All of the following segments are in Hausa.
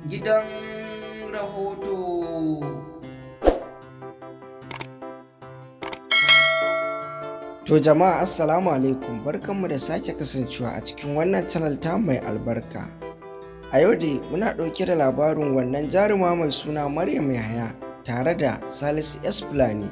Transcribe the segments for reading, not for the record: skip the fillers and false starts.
Gidan rahoto. To jama'a, assalamu alaikum, barkanmu da sake kasancewa a cikin wannan channel ta mai albarka. A yau dai muna ɗauke da labarin wannan jaruma mai suna Maryam Yahaya tare da Salisu S Fulani,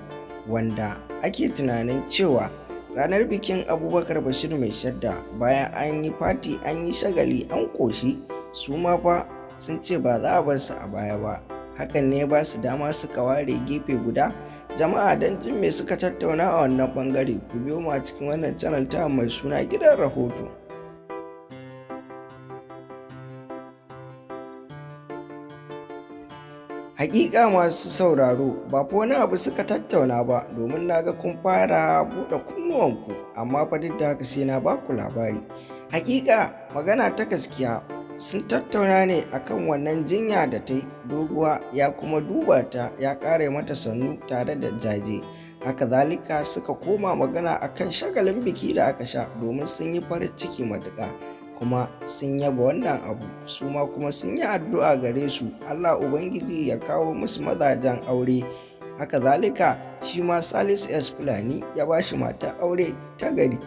wanda ake tunanin cewa ranar bikin Abubakar Bashir Mai Shadda, bayan an yi fati, an yi shagali, an ƙoshi, su ma fa sun ce ba za a bar su a baya ba. Hakan ne ba su dama suka ware gefe guda. Jama'a, don jin me suka tattauna a wannan bangare, ku biyo mu a cikin wannan channel ta mai suna Gidan Rahoto. Hakika masu sauraro, ba fa wani abu suka tattauna ba, domin na ga kun fara buɗe kunnuwanku, amma fa duk da haka sai na ba ku labari. Hakika magana ta gaskiya, sun tattauna ne akan wannan jinya da ta yi doguwa, ya kuma duba ta, ya ƙara mata sannu tare da jaje. Haka zalika suka koma magana akan shagalin biki da aka sha, domin sun yi farin ciki matuƙa kuma sun yaba wannan abu. Su ma kuma sun yi addu'a gare su, Allah Ubangiji ya kawo musu mazajen aure. Haka zalika shi ma Salisu S Fulani ya ba shi mata aure ta gari.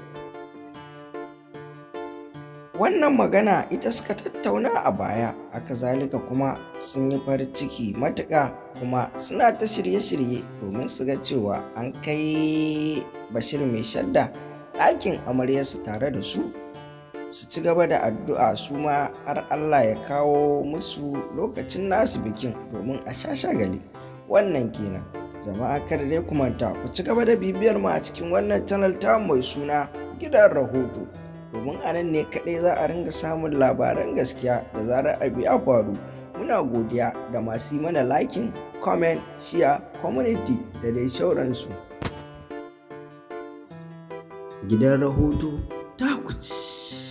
Wannan magana ita suka tattauna a baya. Haka zalika kuma sun yi farin ciki matuƙa, kuma suna ta shirye-shirye domin su ga cewa an kai Bashir Mai Shadda ɗakin amaryarsu tare da su, su ci gaba da addu'a su ma har Allah ya kawo musu lokacin nasu bikin domin a sha shagali. Wannan kenan jama'a, kada dai ku manta ku ci gaba da bibiyar mu a cikin wannan channel ta mai suna Gidan Rahoto, domin a nan ne kaɗai za a ringa samun labaran gaskiya da zarar abu ya faru. Muna godiya da masu yi mana liking, comment, share, community da dai sauransu. Gidan Rahoto ta ku ci.